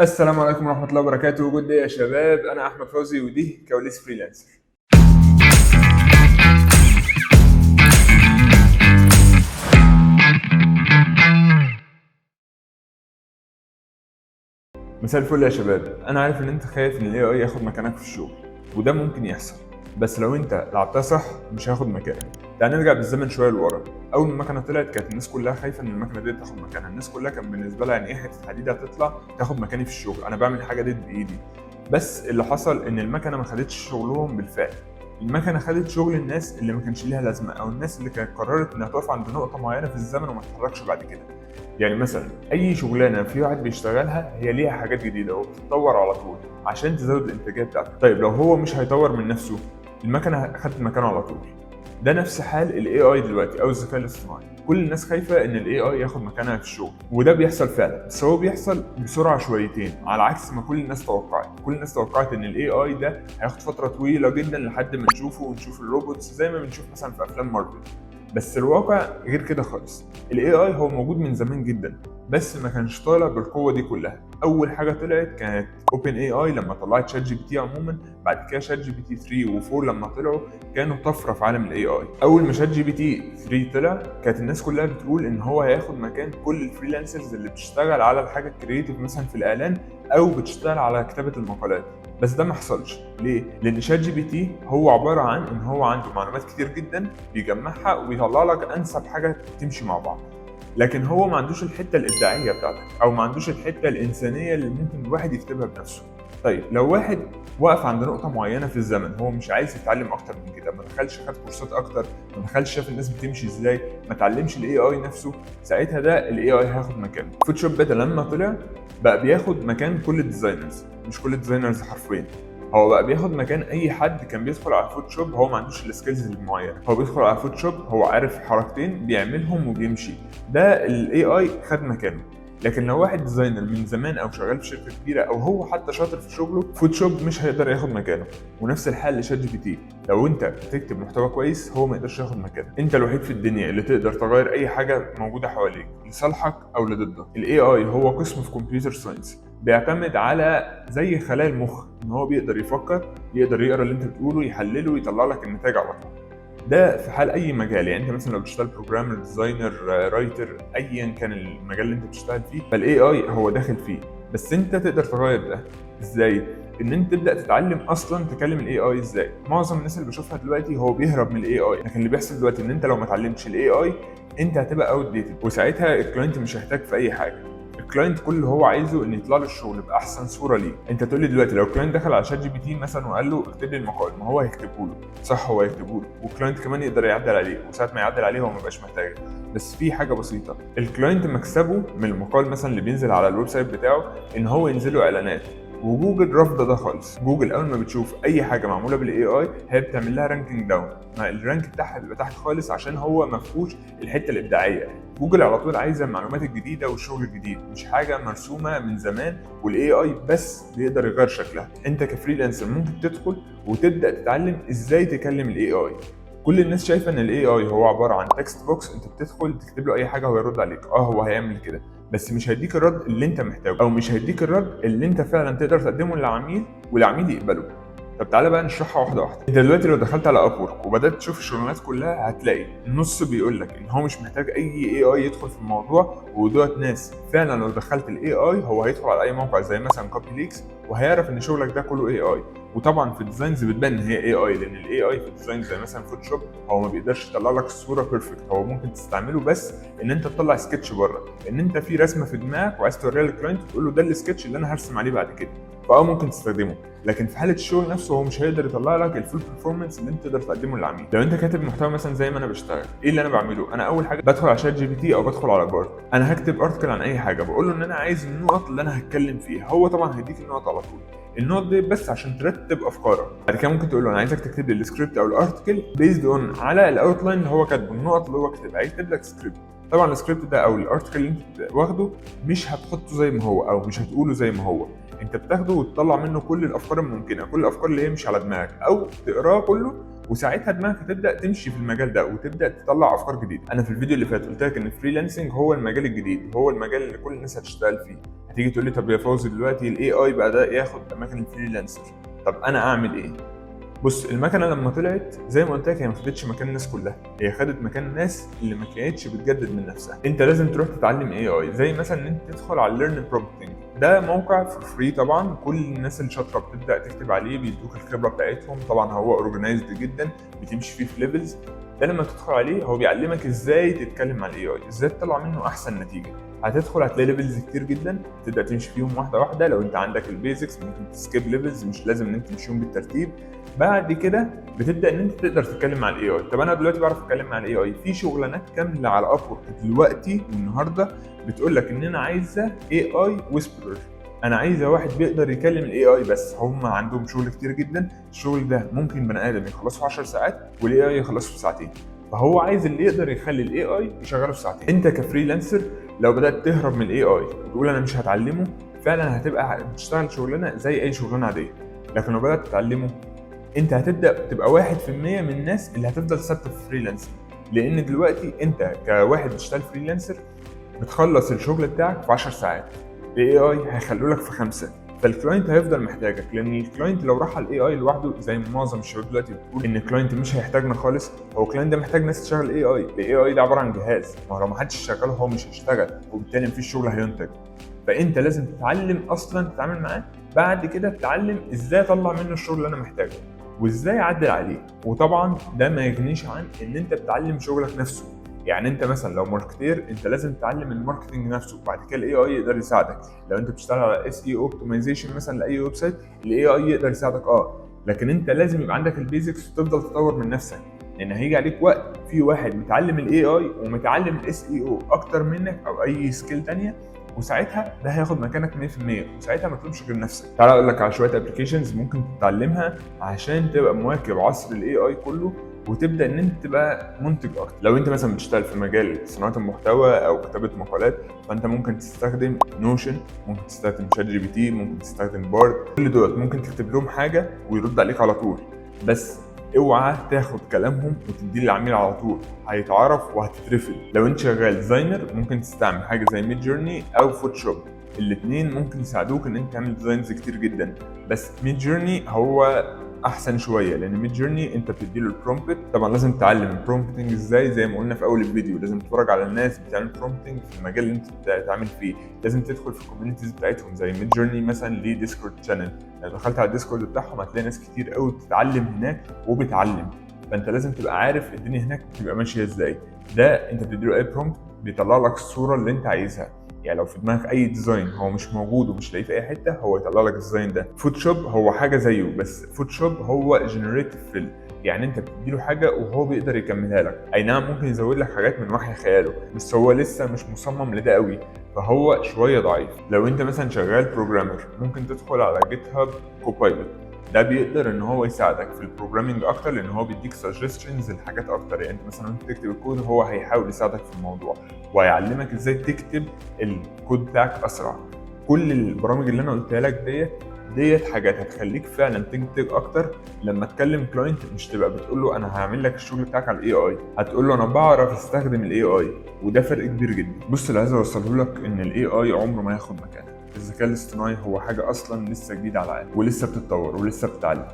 السلام عليكم ورحمة الله وبركاته. good day يا شباب، أنا أحمد فوزي ودي كواليس freelancer. مساء الفل يا شباب. أنا عارف إن أنت خايف إن ال AI ياخد مكانك في الشغل، وده ممكن يحصل، بس لو أنت لعبتها صح مش هياخد مكانك. تعال نرجع بالزمن شوية لورا. أول ما المكنة طلعت كانت الناس كلها خايفة إن المكنة دي تاخد مكانها. الناس كلها كان بالنسبة لها يعني إيه حتة حديدة هتطلع تاخد مكاني في الشغل، أنا بعمل الحاجة دي بإيدي. بس اللي حصل إن المكنة ما خدتش شغلهم بالفعل. المكنه خدت شغل الناس اللي ما كانش ليها لازمه، او الناس اللي كانت قررت انها تقف عند نقطة معينة في الزمن وما تتحركش بعد كده. يعني مثلا اي شغلانة في واحد بيشتغلها هي ليها حاجات جديدة وبتتطور على طول عشان تزود الانتاجية بتاعته. طيب لو هو مش هيطور من نفسه، المكنه خدت مكانه على طول. ده نفس حال ال AI دلوقتي او الذكاء الاصطناعي. كل الناس خايفة ان ال AI ياخد مكانها في الشغل، وده بيحصل فعلا، بس هو بيحصل بسرعة شويتين على عكس ما كل الناس توقعت. كل الناس توقعت ان ال AI ده هياخد فترة طويلة جدا لحد ما نشوفه ونشوف ال robots زي ما بنشوف مثلا في افلام مارفل، بس الواقع غير كده خالص. ال AI هو موجود من زمان جدا، بس ما كانش طالع بالقوة دي كلها. اول حاجة طلعت كانت OpenAI لما طلعت ChatGPT عموما. بعد كده ChatGPT 3 و4 لما طلعوا كانوا طفرة في عالم ال AI. اول ما ChatGPT 3 طلع كانت الناس كلها بتقول ان هو هياخد مكان كل ال freelancers اللي بتشتغل على الحاجة ال creative مثلا في الاعلان او بتشتغل على كتابه المقالات، بس ده ما حصلش. ليه؟ لان ChatGPT هو عبارة عن ان هو عنده معلومات كتير جدا بيجمعها وبيطلع لك انسب حاجة تمشي مع بعض، لكن هو ما عندوش الحتة الابداعية بتاعتك او ما عندوش الحتة الانسانية اللي ممكن الواحد يكتبها بنفسه. طيب لو واحد وقف عند نقطة معينة في الزمن، هو مش عايز يتعلم اكتر من كده، ما دخلش خد كورسات اكتر، ما دخلش شاف الناس بتمشي ازاي، ما اتعلمش ال AI نفسه، ساعتها ده ال AI هياخد مكانه. Photoshop beta لما طلع بقى بياخد مكان كل ال designers، مش كل ال designers حرفيا، هو بقى بياخد مكان اي حد كان بيدخل على Photoshop هو ما عندوش ال skills المعينه. هو بيدخل على Photoshop هو عارف حركتين بيعملهم وبيمشي، ده ال AI خد مكانه. لكن لو واحد designer من زمان او شغال في شركة كبيرة او هو حتى شاطر في شغله، Photoshop مش هيقدر ياخد مكانه. ونفس الحال ل ChatGPT، لو انت بتكتب محتوى كويس هو ما يقدرش ياخد مكانك. انت الوحيد في الدنيا اللي تقدر تغير اي حاجة موجودة حواليك لصالحك او لضدك. ال AI هو قسم في computer science بيعتمد على زي خلايا المخ، ان هو بيقدر يفكر، يقدر يقرا اللي انت بتقوله، يحلله ويطلع لك النتائج على طول. ده في حال اي مجال، يعني انت مثلا لو بتشتغل programmer، designer، writer، ايا كان المجال اللي انت بتشتغل فيه، فال AI هو داخل فيه. بس انت تقدر تغير ده ازاي؟ ان انت تبدا تتعلم اصلا تكلم ال AI ازاي. معظم الناس اللي بشوفها دلوقتي هو بيهرب من ال AI، لكن اللي بيحصل دلوقتي ان انت لو ما اتعلمتش ال AI انت هتبقى outdated، وساعتها ال client مش هيحتاج في اي حاجة. ال client كل اللي هو عايزه ان يطلع له الشغل باحسن صوره ليه. انت تقول لي دلوقتي لو ال client دخل على ChatGPT مثلا وقال له اكتب لي المقال، ما هو هيكتبه له، صح؟ هو هيكتبه له، وال client كمان يقدر يعدل عليه، وساعة ما يعدل عليه هو ما بقاش محتاجه. بس في حاجة بسيطه، ال client مكسبه من المقال مثلا اللي بينزل على ال website بتاعه ان هو ينزل له اعلانات، وجوجل رافضه ده خالص. جوجل اول ما بتشوف اي حاجة معمولة بال AI هي بتعمل لها ranking down، ما ال rank بتاعها بيبقى تحت خالص عشان هو ما فيهوش الحتة الابداعية. جوجل على طول عايزه المعلومات الجديدة والشغل الجديد، مش حاجة مرسومه من زمان وال AI بس بيقدر يغير شكلها. انت ك freelancer ممكن تدخل وتبدا تتعلم ازاي تكلم ال AI. كل الناس شايفه ان ال AI هو عبارة عن text box، انت بتدخل تكتب له اي حاجة هو يرد عليك. هو هيعمل كده، بس مش هيديك الرد اللي انت محتاجه، او مش هيديك الرد اللي انت فعلا تقدر تقدمه للعميل والعميل يقبله. طب تعالى بقى نشرحها واحدة واحده. انت دلوقتي لو دخلت على Upwork وبدات تشوف الشغلانات كلها هتلاقي النص بيقول لك ان هو مش محتاج اي AI يدخل في الموضوع، ودوت ناس فعلا لو دخلت ال AI هو هيدخل على اي موقع زي مثلا Copyleaks وهيعرف ان شغلك ده كله AI. وطبعا في ال designs بتبان ان هي AI، لان ال AI في ال design زي مثلا Photoshop هو ما بيقدرش يطلع لك الصورة perfect. هو ممكن تستعمله بس ان انت تطلع سكتش بره، ان انت في رسمه في دماغك وعايز توريها لل client وتقول له ده السكتش اللي انا هرسم عليه بعد كده، فاه ممكن تستخدمه. لكن في حاله الشغل نفسه هو مش هيقدر يطلع لك ال full performance اللي انت تقدر تقدمه للعميل. لو انت كاتب محتوى مثلا زي ما انا بشتغل، ايه اللي انا بعمله؟ انا اول حاجة بدخل على ChatGPT او بدخل على Bard، انا هكتب article عن اي حاجه، بقول له ان انا عايز النقط اللي انا هتكلم فيها، هو طبعا هيديك النقط على طول. النقط دي بس عشان ترتب افكارك. بعد كده ممكن تقول له انا عايزك تكتب لي السكريبت او ال article based on على ال outline اللي هو كاتبه، النقط اللي هو كاتبها، هيكتب لك سكريبت. طبعا السكريبت ده او ال article اللي انت واخده مش هتحطه زي ما هو او مش هتقوله زي ما هو، انت بتاخده وتطلع منه كل الافكار الممكنه، كل الافكار اللي هي مش على دماغك، او تقراه كله وساعتها دماغك هتبدا تمشي في المجال ده وتبدا تطلع افكار جديده. انا في الفيديو اللي فات قلت لك ان ال freelancing هو المجال الجديد، هو المجال اللي كل الناس هتشتغل فيه. هتيجي تقول لي طب يا فوزي دلوقتي ال AI بقى ده ياخد اماكن ال freelancer، طب انا اعمل ايه؟ بص، المكنه لما طلعت زي ما قلت لك هي ما خدتش مكان الناس كلها، هي خدت مكان الناس اللي ما كانتش بتجدد من نفسها. انت لازم تروح تتعلم AI، زي مثلا ان انت تدخل على Learn Prompting. ده موقع for free طبعا، كل الناس اللي شاطرة بتبدا تكتب عليه، بيدوك الخبرة بتاعتهم. طبعا هو organized جدا، بتمشي فيه في levels. ده لما تدخل عليه هو بيعلمك ازاي تتكلم مع ال AI، ازاي تطلع منه احسن نتيجة. هتدخل هتلاقي levels كتير جدا، تبدا تمشي فيهم واحدة واحده. لو انت عندك ال basics ممكن ت skip levels، مش لازم ان انت تمشيهم بالترتيب. بعد كده بتبدا ان انت تقدر تتكلم مع ال AI. طب انا دلوقتي بعرف اتكلم مع ال AI. في شغلانات كاملة على Upwork دلوقتي والنهارده بتقول لك ان انا عايزه AI whisperer، انا عايزه واحد بيقدر يكلم ال AI. بس هم عندهم شغل كتير جدا، الشغل ده ممكن بني ادم يخلصه في 10 ساعات وال AI يخلصه في ساعتين، فهو عايز اللي يقدر يخلي ال AI يشغله في ساعتين. انت ك freelancer لو بدات تهرب من ال AI وتقول انا مش هتعلمه، فعلا هتبقى بتشتغل شغلانة زي اي شغلانة عاديه. لكن لو بدات تتعلمه، انت هتبدا تبقى 1% من الناس اللي هتفضل ثابتة في freelancer. لان دلوقتي انت كواحد بتشتغل freelancer بتخلص الشغل بتاعك في 10 ساعات، ال AI هيخلوا لك في 5. فال client هيفضل محتاجك، لان ال client لو راح على ال AI لوحده، زي ما معظم الشباب دلوقتي بتقول ان ال client مش هيحتاجنا خالص، هو ال client ده محتاج ناس تشغل AI. ال AI ده عبارة عن جهاز، ما هو لو ما حدش شغله هو مش هيشتغل، وبالتالي مفيش شغل هينتج. فانت لازم تتعلم اصلا تتعامل معاه، بعد كده تتعلم ازاي اطلع منه الشغل اللي انا محتاجه وازاي اعدل عليه. وطبعا ده ما يغنيش عن ان انت بتعلم شغلك نفسه. يعني انت مثلا لو marketer، انت لازم تتعلم ال marketing نفسه، بعد كده ال AI يقدر يساعدك. لو انت بتشتغل على SEO optimization مثلا لاي website، ال AI يقدر يساعدك لكن انت لازم يبقى عندك ال basics وتفضل تطور من نفسك، لان هيجي عليك وقت في واحد متعلم ال AI ومتعلم ال SEO اكتر منك او اي skill تانية، وساعتها ده هياخد مكانك 100%، وساعتها ما تلومش غير نفسك. تعالى اقول لك على شوية applications ممكن تتعلمها عشان تبقى مواكب عصر ال AI كله وتبدا ان انت تبقى منتج اكتر. لو انت مثلا بتشتغل في مجال صناعة المحتوى او كتابه مقالات، فانت ممكن تستخدم Notion، ممكن تستخدم ChatGPT، ممكن تستخدم Bard. كل دول ممكن تكتب لهم حاجة ويرد عليك على طول. بس اوعى تاخد كلامهم وتديه للعميل على طول، هيتعرف وهتترفض. لو انت شغال designer، ممكن تستعمل حاجة زي Midjourney او Photoshop. الاثنين ممكن يساعدوك ان انت تعمل designs كتير جدا، بس Midjourney هو احسن شويه، لان Midjourney انت بتدي له ال prompt. طبعا لازم تتعلم ال prompting ازاي، زي ما قلنا في اول الفيديو، لازم تتفرج على الناس بتعمل prompting في المجال اللي انت بتتعامل فيه. لازم تدخل في ال communities بتاعتهم، زي Midjourney مثلا ليه Discord channel. لو دخلت على ال Discord بتاعهم هتلاقي ناس كتير قوي بتتعلم هناك وبتعلم، فانت لازم تبقى عارف الدنيا هناك بتبقى ماشية ازاي. ده انت بتديله اي prompt بيطلع لك الصورة اللي انت عايزها. يعني لو في دماغك اي design هو مش موجود ومش لاقيه في اي حته، هو يطلع لك ال design ده. Photoshop هو حاجة زيه، بس Photoshop هو generative fill، يعني انت بتديله حاجة وهو بيقدر يكملها لك. اي نعم ممكن يزود لك حاجات من وحي خياله، بس هو لسه مش مصمم لده قوي، فهو شوية ضعيف. لو انت مثلا شغال programmer، ممكن تدخل على GitHub Copilot. ده بيقدر ان هو يساعدك في ال programming اكتر، لان هو بيديك suggestions لحاجات اكتر. يعني انت مثلا وانت تكتب الكود هو هيحاول يساعدك في الموضوع وهيعلمك ازاي تكتب الكود بتاعك اسرع. كل البرامج اللي انا قلتها لك ديت حاجات هتخليك فعلا تنتج اكتر. لما تكلم client مش تبقى بتقول له انا هعمل لك الشغل بتاعك على ال AI، هتقول له انا بعرف استخدم ال AI، وده فرق كبير جدا. بص، اللي عايز اوصله لك ان ال AI عمره ما ياخد مكانك. الذكاء الاصطناعي هو حاجة اصلا لسه جديدة على العالم ولسه بتتطور ولسه بتتعلم.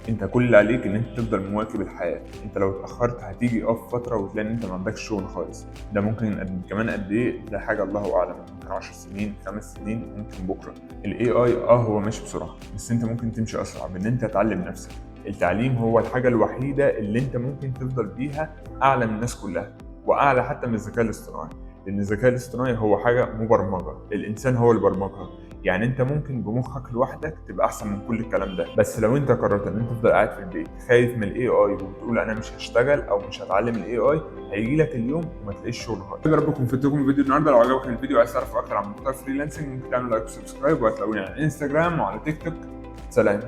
انت كل اللي عليك ان انت تفضل مواكب الحياه. انت لو اتاخرت هتيجي في فترة وتلاقي ان انت ما عندكش شغل خالص. ده ممكن كمان قد ايه؟ ده حاجة الله اعلم، ممكن 10 سنين، 5 سنين، ممكن بكره. ال AI هو ماشي بسرعه، بس انت ممكن تمشي اسرع بان انت تعلم نفسك. التعليم هو الحاجة الوحيدة اللي انت ممكن تفضل بيها اعلى من الناس كلها، واعلى حتى من الذكاء الاصطناعي، لان الذكاء الاصطناعي هو حاجة مبرمجه، الانسان هو اللي برمجها. يعني انت ممكن بمخك لوحدك تبقى احسن من كل الكلام ده. بس لو انت قررت ان انت تفضل قاعد في البيت خايف من ال AI وبتقول انا مش هشتغل او مش هتعلم ال AI، هيجي لك اليوم وما تلاقيش شغل خالص. يا رب يكون فدتكم الفيديو النهارده. لو عجبك الفيديو وعايز تعرف اكتر عن محتوى freelancing، ممكن تعمل like و subscribe، وهتلاقوني على انستجرام وعلى تيك توك. سلام.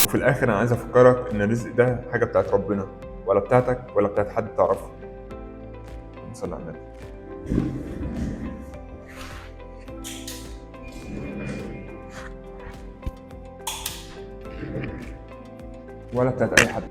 وفي الاخر انا عايز افكرك ان الرزق ده حاجة بتاعت ربنا، ولا بتاعتك ولا بتاعت حد تعرفه. صلى على النبي. ولا بتاعت اي حد.